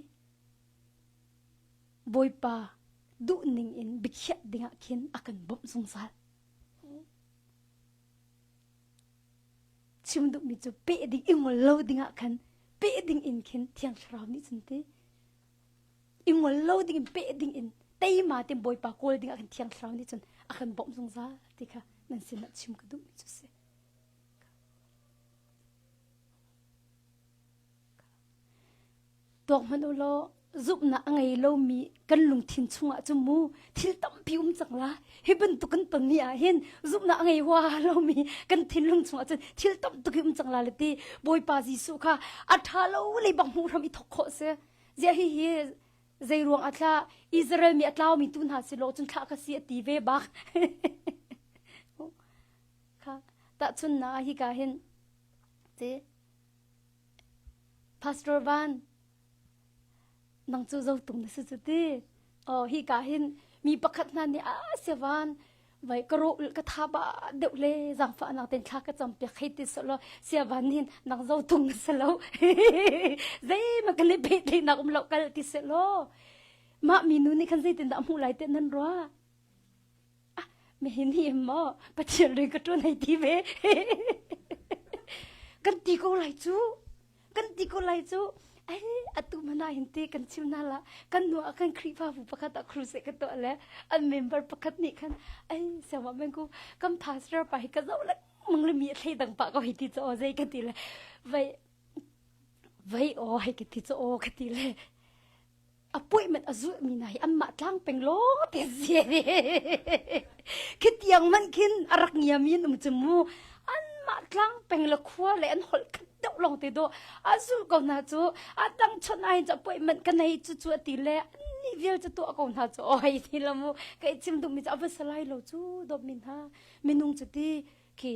Bawipa duhning in biakhiah dingah khin a kan bawmh zungzal. Chim duhmi cu peh ding i ngol lo dingah khan peh ding in khin Thiang Thlarau nih cun ti i ngol lo ding in peh ding in teima te Bawipa kawl dingah khan Thiang Thlarau nih cun a kan bawmh zungzal ti kha nan sinah chim ka duhmi cu si. Tuak hmanh u law zumhnak a ngei lomi kan lungthin chungah cun mu thil tampi um cang la. Hi bantuk kan tonmi ah hin zumhnak a ngei huaha lomi kan thinlung chungah cun thil tam tuk hi um cang la le ti Bawipa Jesuh kha a ṭha lo lei bang hmuh hram i thawk khawh si. Ziah hi hi zei ruang a thlah Israel mi a tlaumi tu hna si lo cun thlah ka si a ti ve bak. Kha tahchunnak ah hika hin ti Pastor Van, nang cu zotung na si cu ti. Oh, hi ka hin mi pakhat hna nih a si van. Vai ka ro ka tha ba deuh le zaangfahnak ten thla ka cam piak hei ti selaw sia van hin nang zo tung na si lo. Zeihmanh kan i pehtlaihnak um lo kal ti selaw mah minu nih khan zeitindah a hmuh lai ti nan ruah? Ah, mihin hi maw Pathian rian ka ṭuan hei ti ve. Kan ti ko lai cu. Kan ti ko lai cu. Ai, atu mana hin te kan chim na la. Kan nu ah kan Khrihfabu pakhat ah crusade ka tuah le an member pakhat nih khan ai siangma men ku kan pastor pa hi ka zoh lengmang le mi a thlei dang pah ko hi ti cu aw zei ka ti le vai vai aw hei ka ti cu aw ka ti le appointment a zulhmi hna hi anmah tlang peng lawng te si khitiang man khin a rak ngiami an um cu mu anmah tlang peng le khua le an holh khat deuh lawng te do a zulh ko hna cu a dang chon ai cu appointment ka nei cu cu ati le ni vial cu tuah ko hna cu oi ti la mu kai chim duh mi cu a va salai lo cu dawt min ha minung cu ti khi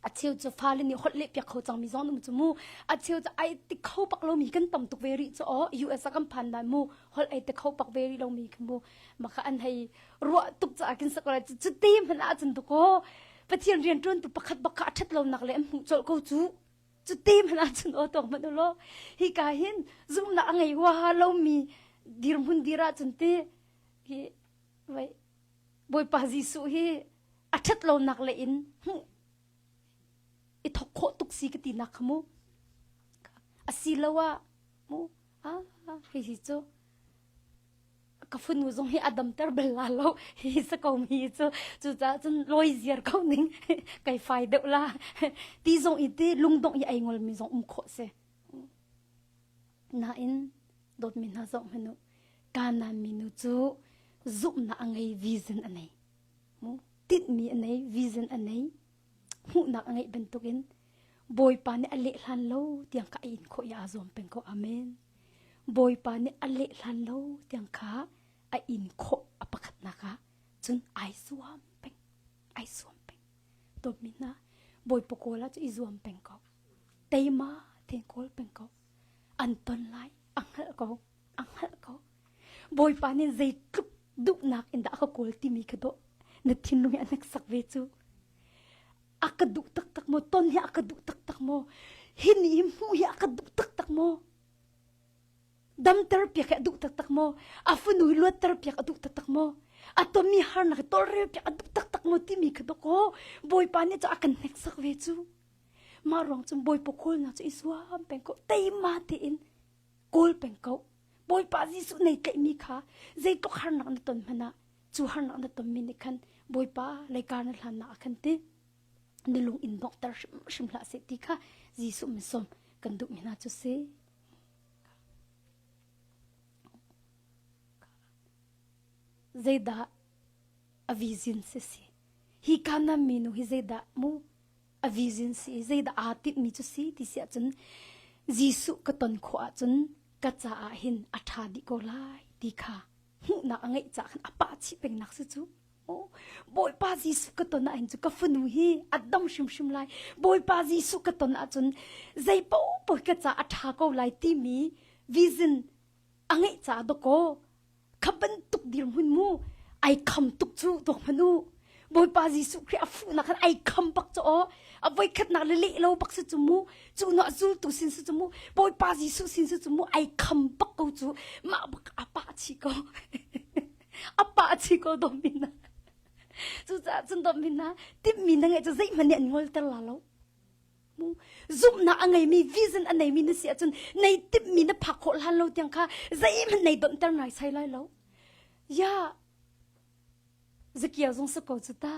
a cheu cu fale nih holh leh piak kho cangmi zong um cu mu a cheu cu ai ti kho bak lomi kan tam tuk ve rih cu aw US ah kan phan dan mu holh ai ti kho bak ve rih lomi khi mu maka an hei ruah tuk caah kin sak lai cu te hmanh ah cun tuk aw Pathian rian ṭuan tu pakhat bak kha a ṭhat lonak le an hmuh colh ko cu cu te hmanh ah cun aw tawk hmanh u law hi ka hin zumhnak a ngei huaha lomi dirhmun dir ah cun ti hi vai Bawipa Jesuh hi a ṭhat lonak le in hmuh i thok khawh tuk si ka tinak kha mu asiloah mu ah hihi cu ka funu zong hi a damter bal la lo hi sa ko mi cu cucaah cun lawi ziar ko ning kai fai deuh la ti zong i ti lungdongh i ai ngol mi zong um khawh si nain dawtmi hna zoh hmanh u Kanaan minu cu zumhnak a ngei vision a nei mu tinhmi a nei vision a nei hmuhnak a ngeih bantukin Bawipa nih a leh hlan lo tiang kha a in khawh i aa zuam peng ko amen Bawipa nih a leh hlan lo tiang kha a in khawh a pakhatnak ah cun ai zuam peng ai zuam peng dawtmi hna Bawipa kawl ah cu i zuam peng ko teima tein kawl peng ko an ton lai a hngalh ko a hngalh ko Bawipa nih zeitluk duhnak in dah a ka kawl timi kha dawh na thinlung hi a hneksak ve cu a ka duh taktak maw ton hi a ka duh taktak maw hi ni hi hmuh hi a ka duh taktak maw damter piak hi a duh taktak maw a fanu hi luatter piak a duh taktak maw a tonmi harnak hi tawlrel piak a duh taktak maw timi kha dawk aw Bawipa nih cu a kan hneksak ve cu mah ruang cun Bawipa kawlnak cu i zuam peng ko teima tein kawl peng ko Bawipa Jesuh nei tlaihmi kha zeitluk harnak na ton hmanh ah cu harnak na tonmi nih khan Bawipa leikar na hlannak ah khan ti na lung in donghter hrimhrim hlah seh ti kha Jesuh min sawm kan duhmi hna cu si. Zeidah a vision si si? Hi Kanaan minu hi zeidah mu a vision si zeidah aa tinhmi cu si ti si ahcun Jesuh ka ton khawh ahcun ka caah hin a ṭha dih ko lai ti kha hmuhnak a ngeih caah khan a pah chih pengnak si cu Bawipa Jesuh ka ton ahhin cu ka fanu hi a dam hrimhrim lai Bawipa Jesuh ka ton ahcun zei paohpaoh ka caah a ṭha ko lai timi vision a ngeih caah dawkaw kha bantuk dirhmun mu ai kham tuk cu tuak hmanh u Bawipa Jesuh Khrih a fuhnak khan ai kham bak cu aw a voikhatnak le leh lo bak si cu mu cu nu zultu sin si cu mu Bawipa Jesuh sin si cu mu ai kham bak ko cu mah bak a pah chih ko a pah chih ko domina cucaah cun domina timhmi na ngeih cu zeihmanh nih an ngolter la lo Zumhnak a ngeimi vision a neimi na si ahcun nei timhmi na phak khawh hlan lo tiang kha zeihmanh nei donhter naisai lai lo. Ya, Zakia zong si ko cu ta.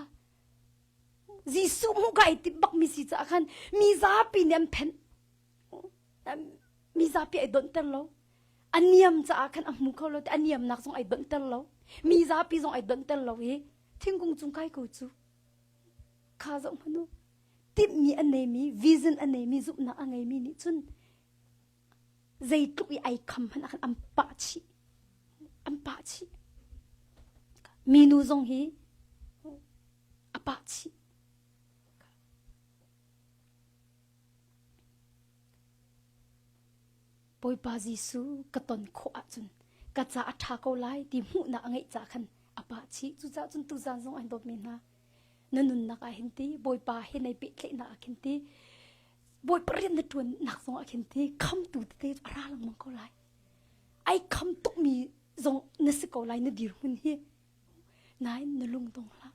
Jesuh hmuh ka ai timh bakmi si caah khan mi zapi nih an phenh. Mi zapi ai donhter lo. A niam caah khan a hmu kho lo. A niamnak zong ai donhter lo. Mi zapi zong ai donhter lo i thingkung cung kai ko cu. Kha zoh hmanh u. Timhmi a neimi, vision a neimi, zumhnak a ngeimi nih cun zeitluk i ai kham hmanh ah khan an pah chih. An pah chih. Minu zong hi a pah chih. Bawipa Jesuh ka ton khawh ahcun ka ca a ṭha ko lai ti hmuhnak a ngeih caah khan. A pah chih. Cucaah cun tuzan zong an dawtmi hna na nunnak ah hin ti Bawipa he nei pehtlaihnak ah khin ti Bawipa rian na ṭuannak zong ah khin ti khamtu tete cu a ra lengmang ko lai. Ai kham tukmi zong na si ko lai na dirhmun hi. Nain na lung dong hlah.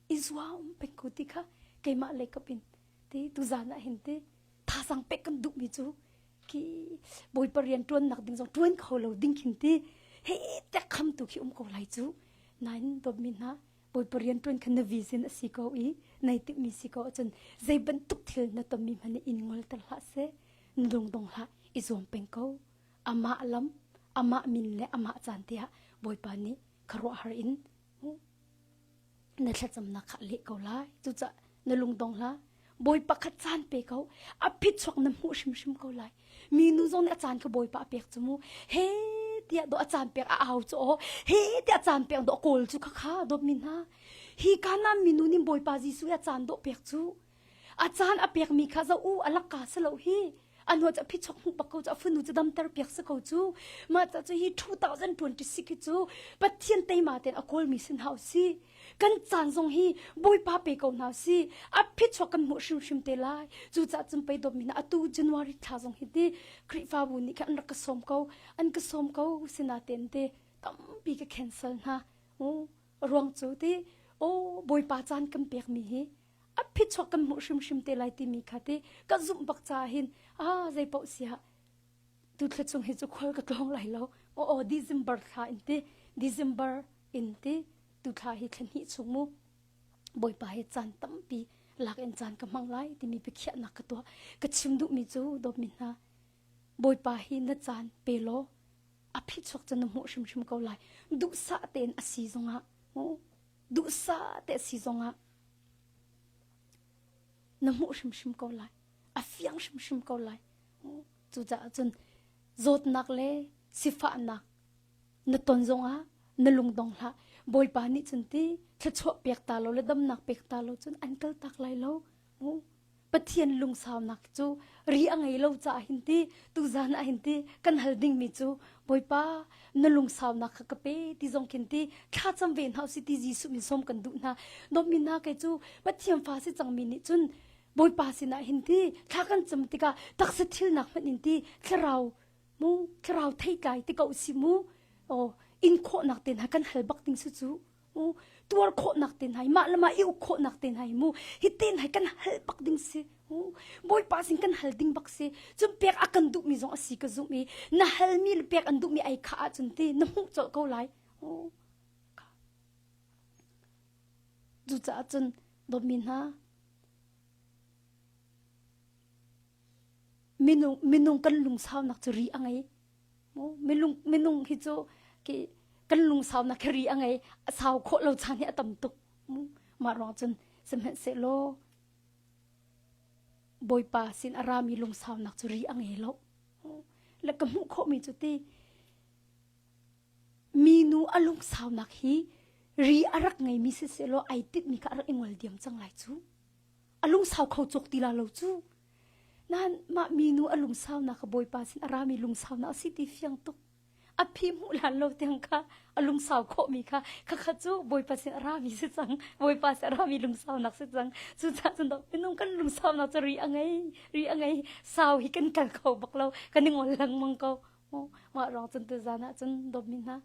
I zuam peng ko ti kha keimah lei kap in ti tuzan ah hin ti thazang pek kan duhmi cu khi Bawipa rian ṭuannak ding zong ṭuan kho lo ding khin ti he tek khamtu khi um ko lai cu. Nain dawtmi hna Bawipa rian ṭuan kha na vision a si ko i nai timhmi si ko ahcun zei bantuk thil na tonmi hmanh nih in ngolter hlah seh, na lungdong hlah, i zuam peng ko. Amah lam, amah min le amah caan te ah Bawipa nih khuaruahhar in na thlacamnak kha a leh ko lai. Cucaah na lungdong hlah. Bawipa kha caan pe ko. A phichuak na hmuh hrimhrim ko lai. Minu zong nih a caan kha Bawipa a pek cu mu. He tiah dawh a caan pek a au cu aw. He tiah caan pek dawh kawl cu kha kha dawtmi hna. Hi kana minu nih Bawipa Jesuh a caan dawh pek cu. A caan a pekmi kha zoh u a lakka si lo hi. A hnu cu a phichuak hmuh bak ko cu a fanu cu damter piak si ko cu. Mah ca cu hi 2026 hi cu Pathian teima tein a kawlmi sin hau si. Kan caan zong hi Bawipa pe ko hna si. A phichuak kan hmuh hrimhrim te lai. Cucaah cun pei dawtmi hna atu January thla zong hi ti Khrihfabu nih khan an rak ka sawm ko. An ka sawm ko sinatein te tampi ka cancel hna. Ruang cu ti o Bawipa caan kan pekmi hi a phichuak kan hmuh hrimhrim te lai timi kha ti ka zumh bak caah hin ah zei paoh siah tu thla chung hi cu khual ka tlawng lai lo aw aw December thla in ti December in ti tu thla hi thla hnih chung mu Bawipa he caan tampi lak in caan ka hmang lai timi biakhiahnak ka tuah ka chim duhmi cu dawtmi hna Bawipa hi na caan pe law a phichuak cu na hmuh hrimhrim ko lai duhsah tein a si zongah duhsah te a si zongah na hmuh hrimhrim ko lai a fiang hrimhrim ko lai cucaah cun zawtnak le sifahnak na ton zongah na lungdong hlah bawipa nih cun ti thluachuah pek ta lo le damnak pek ta lo cun an kal tak lai lo Pathian lungsaunak cu ri a ngei lo caah hin ti tuzan ah hin ti kan hal dingmi cu Bawipa na lungsaunak kha ka pe ti zong khin ti thlacam ve hna usih ti Jesuh min sawm kan duh hna dawtmi hna kei cu Pathian fa si cangmi nih cun Bawipa sinah hin ti thla kan cam tikah taksa thilnak hmanh in ti thlarau mu thlarau theitlai ti ko usih mu oh in khawhnak te hna kan hal bak ding su cu tuar khawhnak te hna mah le mah i uk khawhnak te hna mu hi te hna kan hal bak ding si bawipa sin kan hal ding bak si cun pek a kan duhmi zong a si ka zumh i na halmi le pek an duhmi ai kha ahcun ti na hmuh colh ko lai cucaah cun dawtmi hna minung minung kan lungsaunak cu ri a ngei Minung minung hi cu ki kan lungsaunak hi ri a ngei a sau khawh lo caan hi a tam tuk. Mah ruang cun sihmanhsehlaw Bawipa sin a rami lungsaunak cu ri a ngei lo. Le ka hmuh khawhmi cu ti minu a lungsaunak hi ri a rak ngeimi siselaw ai tinhmi kha a rak i ngol diam cang lai cu. A lungsau kho cawk ti la lo cu. Nain mah minu a lungsaunak kha Bawipa sin a rami lungsaunak a si ti fiang tuk. A phi hmuh lan lo tiang kha a lungsau khawhmi kha khakha cu Bawipa sin a rami si cang. Bawipa sin a rami lungsaunak si cang. Cucaah cun minung kan lungsaunak cu ri a ngei, ri a ngei. Sau hi kan kal kho bak lo. Kan i ngol lengmang ko. Mah ruang cun tuzan ah cun dawtmi hna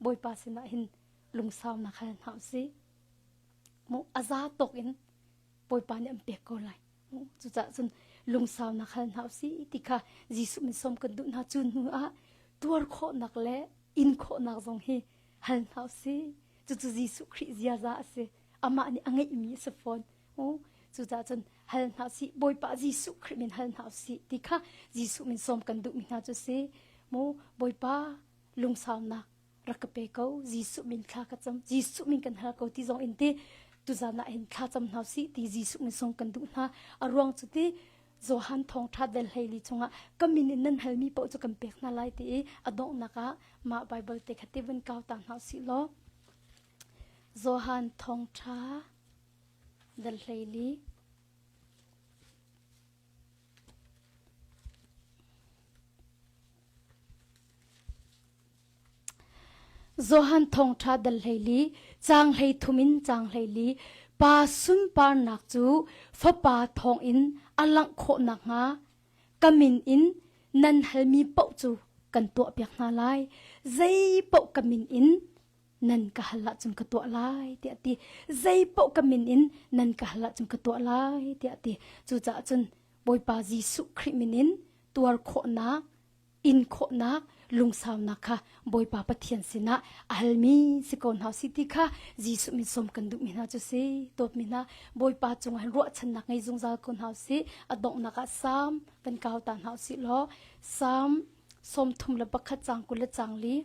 Bawipa sinah hin lungsaunak hal hna usih. Mu a za tawk in Bawipa nih an pek ko lai. Cucaah cun lungsaunak hal hna usih ti kha Jesuh min sawm kan duh hna. Cu hnu ah tuar khawhnak le in khawhnak zong hi hal hna usih. Cucu Jesuh Khrih ziaza a si. Amah nih a ngeihmi a si fawn. Cucaah cun hal hna usih. Bawipa Jesuh Khrih min hal hna usih ti kha Jesuh min sawm kan duhmi hna cu si. Mu Bawipa lungsaunak rak ka pe ko Jesuh min thla ka cam Jesuh min kan hal ko ti zong in ti tuzan ah hin thla cam hna sih ti Jesuh min sung kan duh hna a ruang cu ti Johan thawngtha del hleili chungah ka min in nan halmi paoh cu kan pek hna lai ti i a donghnak ah mah Bible te kha ti vun kau ta hna sih law Johan thawngtha del hleili Johan thawngṭha dal hleili, caang 13 in caang 14, Pa sunparnak cu Fapa thawngin a langh khawh nakhnga ka min in nan halmi paoh cu kan tuahpiak hna lai. Zei paoh ka min in nan ka hal ahcun ka tuah lai tiah a ti. Zei paoh ka min in nan ka hal ahcun ka tuah lai tiah a ti. Cucaah cun Bawipa Jesuh Khrih min in tuar khawhnak in khawhnak lungsaunak kha Bawipa Pathian sinah a halmi si ko hna si ti kha Jesuh min sawm kan duhmi hna cu si dawtmi hna Bawipa cungah hin ruahchannak ngei zungzal ko hna si a donghnak ah Salm kan kau ta hna usih law Salm 31 caang 20 le caang li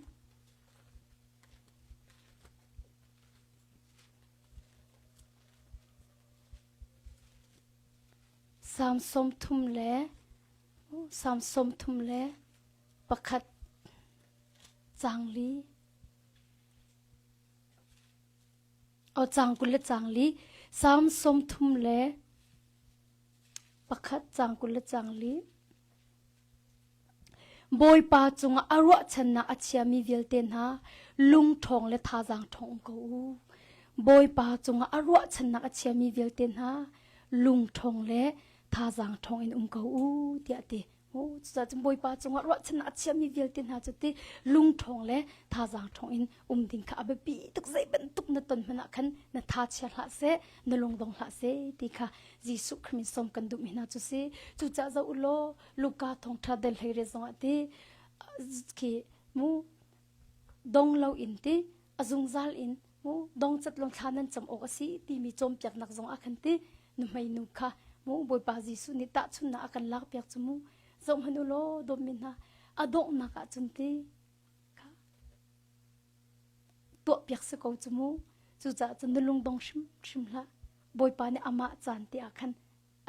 Salm 30 le Salm 31 caang li. O caang 20 le caang li. Salm 31 caang 20 le caang li. Bawipa cungah a ruahchannak a chiami vialte hna lungṭhawng le thazaang ṭhawng um ko u. Bawipa cungah a ruahchannak a chiami vialte hna lungṭhawng le thazaang ṭhawng in um ko u tiah a ti. Cucaah cun Bawipa cungah ruahchannak a chiami vialte hna cu ti lungṭhawng le thazaang ṭhawng in um ding kha a biapi tuk zei bantuk na ton hmanh ah khan na tha chia hlah seh na lungdong hlah seh ti kha Jesuh Khrih min sawm kan duhmi hna cu si. Cucaah zoh u law Luka thawngṭha del hlei re zongah ti khi mu dong lo in ti a zungzal in mu dongcat lawng thla nan cam awk a si timi cawnpiaknak zong ah khan ti nuhmei nu kha mu Bawipa Jesuh nih tahchunhnak a kan lakpiak cu mu zoh hmanh u law dawtmi hna a donghnak ah cun ti kha tuahpiak si ko cu mu cucaah cun na lungdong hrimhrim hlah Bawipa nih amah caan te ah khan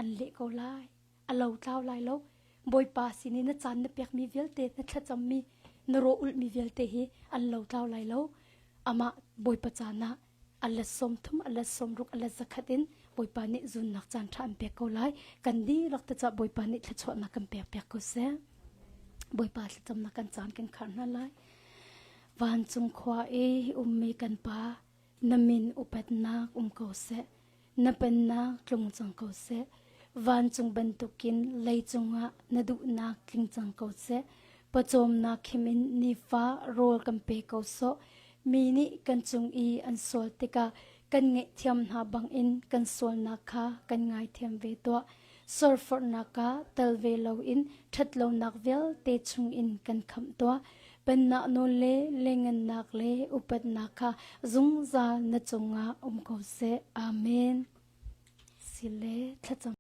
an leh ko lai a lo tlau lai lo Bawipa sin i na caan na pekmi vialte na thlacammi na rawh ulhmi vialte hi an lo tlau lai lo amah Bawipa caan ah a let 30 a let 60 a let zakhat in Bawipa nih zunnak caan ṭha an pek ko lai kan dihlak te cah Bawipa nih thluachuahnak kan pek piak ko seh Bawipa thlacamnak kan caan kan khar hna lai vancung khua i ummi kan pa na min upatnak um ko seh Na pennak tlung cang ko seh. Vancung bantukin leicung ah na duhnak tling cang ko seh. Pawcawmnak khim in nifa rawl kan pe ko sawh. Mi nih kan cung i an sual tikah kan ngaihthiam hna bangin kan sualnak kha kan ngaithiam ve tuah. Sorforhnak ah tel ve loin ṭhatlonak vialte chungin kan khamh tuah. Pennak nawl le lengannak le upatnak kha zungzal na cungah um ko seh. Amen. Sile thlacam.